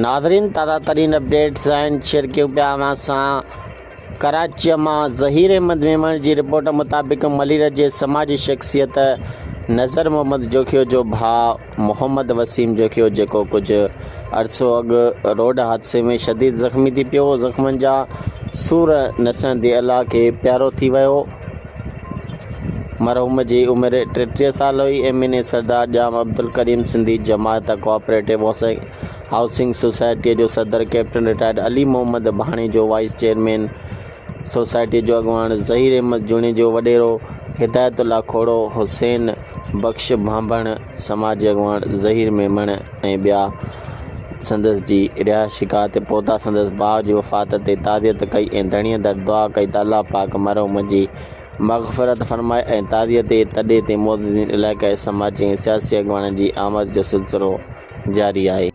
ناظرين تازه ترين اپڊيٽس آهن شيئر ڪيون پيا اوهان سان ڪراچيء مان ظهير احمد ميمڻ جي رپورٽ مطابق ملير جي سماجي شخصيت نظر محمد جوکيو جو ڀاء محمد وسيم جوکيو جيڪو ڪجهه عرصو اڳ روڊ حادثي ۾ شديد زخمي ٿي پيو زخمن جا سور نه سهندي الله کي پيارو ٿي ويو. مرحوم جي عمر 33 سال هئي. M N A Sardar Jam Abdulkarim Sindhi Jamaat cooperative housing سوسائٽيء جو صدر captain retired Ali Muhammad Bhanejo, vice chairman سوسائٽيء جو اڳواڻ ظهير احمد جوڻيجو، وڏيرو هدايت الله کوڙو، حسين بخش ڀانڀڻ، سماجي اڳواڻ ظهير ميمڻ ۽ ٻيا سندس جي رهائشگاهه تي پهتا سندس ڀاء جي وفات تي تعزيت ڪئي ۽ ڌڻيء در دعا ڪئي ته الله پاڪ مرحوم جي مغفرت فرمائي ۽ تعزيتي تڏي تي معززين علائقائي سماجي ۽ سياسي اڳواڻن جي آمد جو سلسلو جاري آهي.